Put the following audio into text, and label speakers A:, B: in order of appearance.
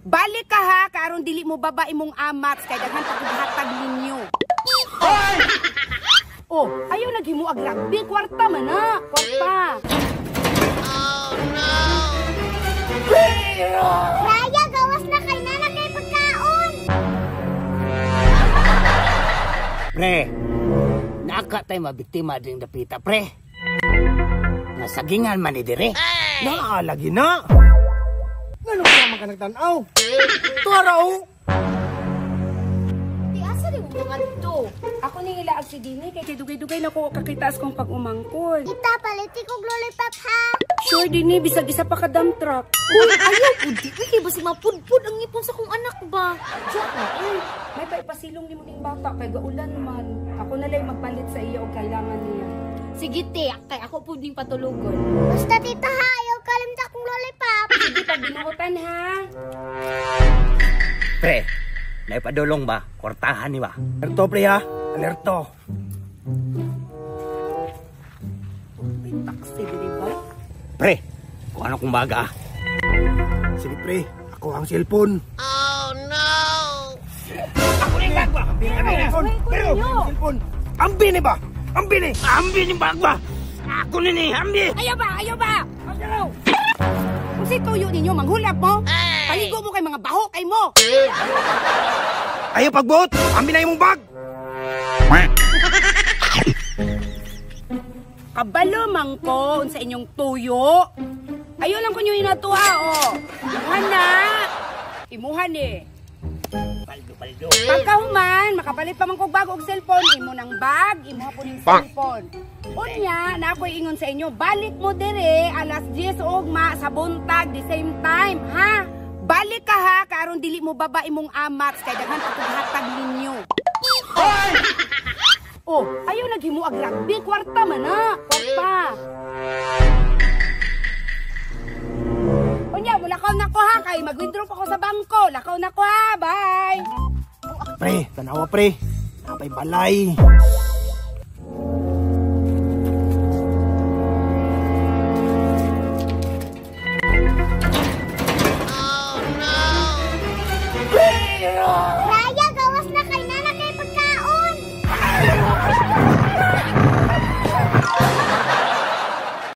A: Balik ka ha, karon dili mo baba imong amats kay daghan pa kog hatag ninyo. Oh, ayaw naghimo ag rugby, kwarta man na, kwarta.
B: Oh no. Raya, gawas na kay nana kay pagkaon.
C: Pre, naka tay mabiktima ding dapita, pre. Nasagingan man ni dire.
D: Naa lagi na. Ngano ka man ka nagtan-aw? Tuara o.
B: Di asa di mo mga to?
A: Ako ning ilaag si Dini kay dugay-dugay na ko kakitaas kong pag-umangkol.
B: Ita paliti kog lollipop ha.
A: Sure Dini, bisag isa pa ka dump truck.
E: Uy, ayaw pud di. Uy, kay basi mapudpud ang ngipon sa kong anak ba.
A: Joke na. Uy, may paipasilong nimo ning bata kay gaulan man. Ako na lay magpalit sa iya og kailangan niya.
E: Sige te, kay ako pud ning patulugon.
B: Basta tita ha, ayaw kalimta kong lollipop.
A: Sige, pag binuotan ha.
C: Pre, naipadulong ba? Kwartahan ni ba?
D: Alerto pre ha, alerto.
A: May taxi diri ba?
C: Pre, kung ano kong baga ah.
D: Sige pre, ako ang cellphone.
B: Oh no.
C: Ako ning bag ba?
D: Ambi ni cellphone.
A: Pero,
D: Cellphone. Ambi ni ba? Ambi ni.
C: Ambi ni bag ba? Ako ni ambi.
A: Ayaw ba? Ayaw ba? Ayaw! Kung si tuyo ninyo, manghulap mo. Paligo mo kay mga baho kay mo.
D: Ayaw pagbuot. Ambi na imong bag.
A: Kabalo man ko unsa inyong tuyo. Ayaw lang ko nyo inatuha, oh. Imuhan na. Imuhan eh.
C: Paldo, paldo.
A: Pagkahuman, makapalit pa man kog bago og cellphone, imo nang bag, imuha po ning cellphone. Unya, na ako'y ingon sa inyo, balik mo dire alas 10 ugma sa buntag the same time, ha? Balik ka ha, karon dili mo baba imong amats kay daghan pa kog hatag ninyo. Oh, ayaw naghimo ag rugby, kwarta man na, kwarta. Unya, mulakaw na ko ha, kay mag-withdraw pa ko sa bangko. Lakaw na ko ha, bye.
D: Pre, tanawa pre. Napay balay.
B: Oh no.